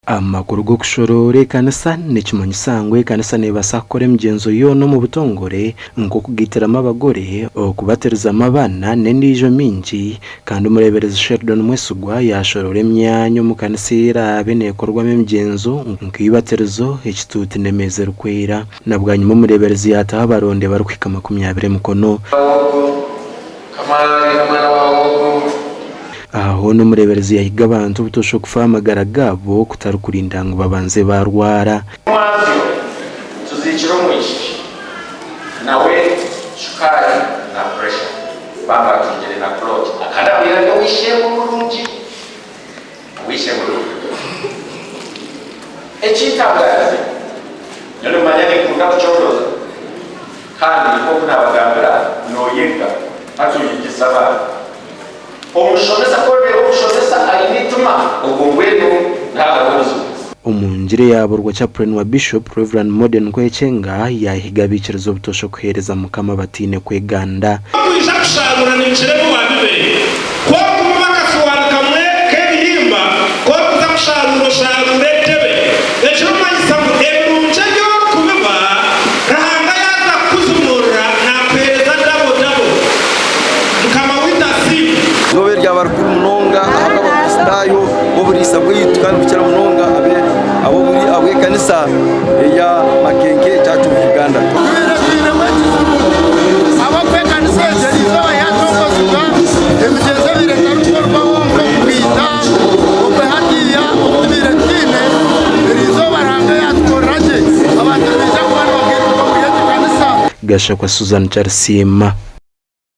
Amakuru g'okushoroora ekanisa nikimanyisa ngu ekanisa neebaasa kukora emigyenzo yoona omu butongore nk'okugaitiramu abagore, okubatirizamu abaana n'endiijo mingi kandi Omureeberezi Sheldon Mwesigwa yaashoroora emyanya omu kanisa ei eraabe neekorwamu emigyenzo nk'eibatirizo, ekituuti n'emeeza erikwera. Na bwanyima omureeberezi yaataho abaronde barikuhika 20 emikono. Aha hoona omureeberezi yahiga abantu obutoosha okufa aha magara gaabo kutari kurinda ngu babanze baarwara. Omwazyo tuziikire omwishiki nawe shukaari na pressure bambi atungire na clot kandi abaire ari ow'eishe-emwe murungi ow'eishe-emwe murungi. Ekintangaarize nyowe nimumanya ninkunda kucondooza Kandi nk'oku naabagambira, nooyega hati oyegyesa abandi. Omushomesa ku orireeba omushomesa aine eitima, obwo mbwenu naaba hariho obuzibu. Omu ngiri eyaaburwa Chaplain wa Bishop, Rev. Morden Nkwekyenga, yaahiga abaikiriza obutoosha okuheereza Mukama bataine kweganda. Orikwija kusharuura nikira ebi waabibire. Ku orikubiba akasowaani kamwe k'ebihimba, ku orikuza kusharuura osharuura entebe. Ekirikumanyisa ngu ebirungi ebi orikubiba, Ruhanga yaaza kukuzimurira naakuheereza dabo dabo. Mukama waitu asiimwe. Eizooba eri ryaba rikuru munonga ahabw'Abakristaayo b'oburiisa bwaitu kandi kukira munonga ab'ekanisa eya Makenke Church of Uganda. Twine twinemu ekizibu ahabw'okuba ekanisa egi eriizooba yatongozibwa emigyenzo ebaire etarikukorwaho nk'okugaita, okwehatiiya oku tubaire twine, eriizooba Ruhanga yatukorera gye abantu nibaija kuba nibagaitirwa omuri egi kanisa. Gashakwa Susan Kyarisiima.